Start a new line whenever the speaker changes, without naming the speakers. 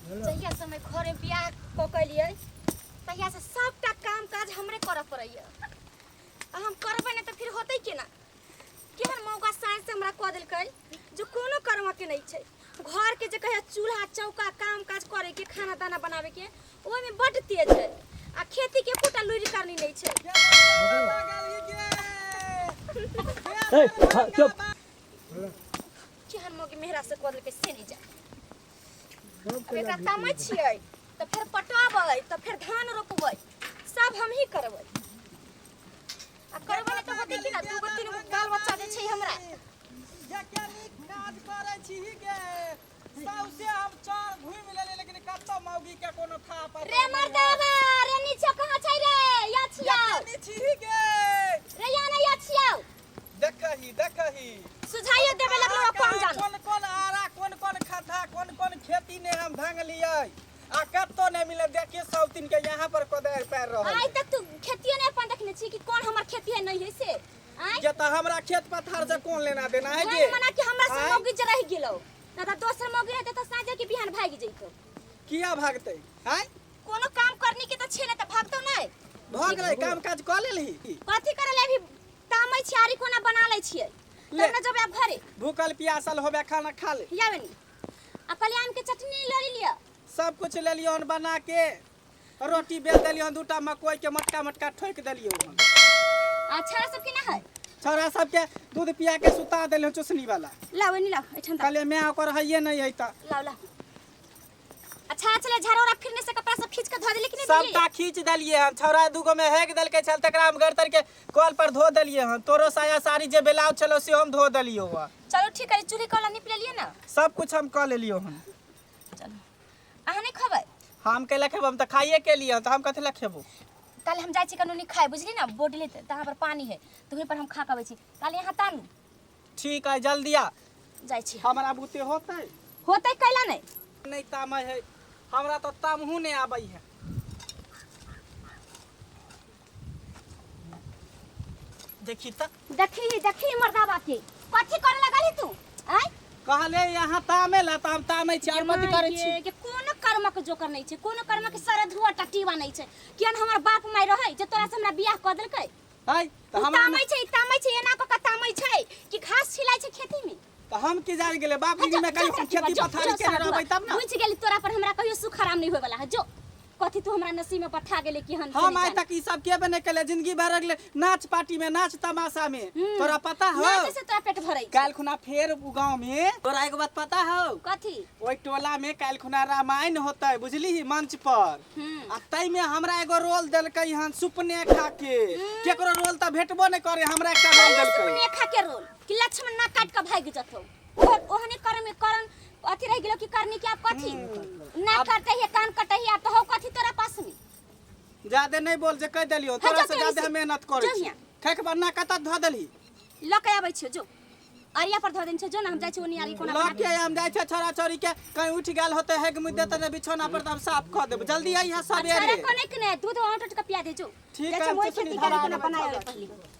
जहिया से हम घरे बियाह कऽ के एलियै तहिया से सबटा काम काज हमरे करऽ पड़ैया। आ हम करबै नहि तऽ फिर होतै केना? केहन मौका साँझ से हमरा कऽ देलकै जो कोनो कर्म के नहीं छै। घर के जे कहे चूल्हा चौका काम काज करे के, खाना दाना बनावे के, ओहिमे बड्ड तेज है आ खेती के एकोटा लुरि करनी नहीं छै।
ए, हाँ, चुप।
केहन मौगी मेहरा से कऽ देलकै से नहीं जाने। अब एकरा तमै छियै तऽ फेर पटाबै, तऽ फेर धान रोपबै, सब हमही करबै। आ करबै नहि तऽ होतै की ना? दूगो तीन गो बाल बच्चा जे छै हमरा।
ये के नीक काज करै छीही गे। सौंसे हम चार घुमि लेलियै, लेकिन कतौ मौगी के कोनो था पता
रे मर्दाबा रे, नीचा कहाँ छै रे? या छियौ।
ये के छीही गे?
रे या ना या छियौ।
देखही देखही।
सुझाइयो देबे लगलो कम जानो।
कोन कोन आरा, कोन कोन खद्धा, कोन कोन खेती ने हम भांगलियै आ कतौ नहीं मिले। देखिए सब दिन के यहाँ पर कोदारि पैर रहल।
आइ तक तू खेतियो नहीं अपन देखने छी कि कौन हमर खेती है नहीं है से? आइ
जे त हमरा खेत पथार से कोन लेना देना है
जान
गे?
मना कि हमरा से
आँय?
मौगी जे रह गेलो ना त दोसर मौगी रहते त साँझे के बिहान भागि जइतो।
किया भागतै? आँय,
कोनो काम करनी के त छे ने त भागतौ नहीं।
भऽ गेलै काम काज कऽ लेलही?
कथी करे ले? अभी तामै छी, आरी कोना बना लै छियै
ले।
तब ना जब आब घरे।
भूखल प्यासल होबे, खाना खा ले।
याबे नी आ कल्याण के चटनी ले लिअ।
सब कुछ लेलियो हन बना के, रोटी बेल देलियो हन, दूटा मकई के मटका मटका ठोकि देलियो हन।
आ छौड़ा सब केना है?
छौड़ा सबके दूध पिया के सुता देलियो चुसनी वाला।
लाओ एनी लाओ एठन दा।
कहलियै माय ओकर हइये नहीं है त।
लाओ लाओ। अच्छा चले झाड़ू ओरा फिरने से कपड़ा सब खींच के धो देली कि नहीं देलियै?
सबटा खींच देलियै हन। छौड़ा दूगो में हेक देलकै छल, तकरा हम गरतर के कल पर धो देलियै हन। तोरो साया साड़ी जे ब्लाउज छलो से हम धो देलियो हन।
चलो ठीक है, चूल्ही कला नीप लेलियै ना?
सब कुछ हम कऽ लेलियो हन।
चलो अहाँ नहीं खबै?
हम कैला खेबो? हम तऽ खाइए के लिए, तऽ हम कथी ला खेबो?
कल हम जाइ छी कनूनी खाए, बुझली ना? बोडली तहाँ पर पानी है तो वहीं पर हम खा के अबै छी। कल यहाँ तानू।
ठीक है, जल्दी आ।
जाइ छी।
हमरा बुते होतै?
होतै कैला नहीं?
नहीं तामै है हमरा, तऽ तामहू नहीं आबै है। देखी तऽ।
देखी देखी मर्दाबा के कथी करे लगली तू? आय
कहले यहाँ तामे ला तऽ हम तामै छी, और कथी करै छी?
के कोनो कर्मक जोकर नहीं छै, कोनो कर्मक सर धुआ टटीवा नहीं छै। कियन हमर बाप माय रहै जे तोरा से हमरा बियाह कऽ देलकै?
है तऽ
उ
हमरा
तामै छै, तामै छै, एना कऽ कऽ तामै छै कि घास छिलाइ छै खेती में।
तऽ हम की जान गेलै बाप जी में कहियो खेती पथारी केने रहबै तब ना।
बुझि गेली, तोरा पर हमरा कहियो सुख आराम नहीं होय वाला है। जो कथी तू हमरा नसीब में पठा गेले कि हन
हम आइ तक ई सब केबे नहीं केले, जिंदगी भर रगले नाच पार्टी में, नाच तमाशा में। तोरा पता हो?
नाचे से तोरा पेट भरै छै।
काल्हि खुना फेर उ गांव में, तोरा एगो बात पता हो?
कथी?
ओहि टोला में काल्हि खुना रामायण होतै, बुझली, मंच पर। आ तै में हमरा एगो रोल देलकै हन सुपनेखा के। केकरो रोल तऽ भेटबो नहीं करे, हमरा एकटा रोल देलकै।
सुपनेखा के रोल कि लक्ष्मण ना काट के भागि जतौ, ओहने कर्म करन अथी रह गेलो कि करनी के आप कथी ना कटे है, कान कटे है, आप तो हो कथी तोरा पास में?
ज्यादा नहीं बोल, जे कह देलियो।
हाँ,
तोरा
जो
से
तोरी
ज्यादा
से।
हम मेहनत करै
जो
छी।
हियाँ।
खेक बन्ना कतऽ धऽ देलही?
लऽ के आबै छियो, जो अरिया पर धऽ देने छै, जो ना हम जाइ छी ओनी आरी कोना
लऽ
बना
के हम जाइ छै छोरा छोरी के कहीं उठि गेल होतै, हेग मुद देतै ने बिछौना पर, तऽ हम साफ कऽ देब। जल्दी अइहे
अच्छा
सबेरे।
रे, कोने के ने दूध औंट औंट के पिया दे, जो
ठीक
जाइ
है,
छी मोर
चुसनी
खेती
धरा
के कोना
देबै
बनाए
छोरा।
पहले।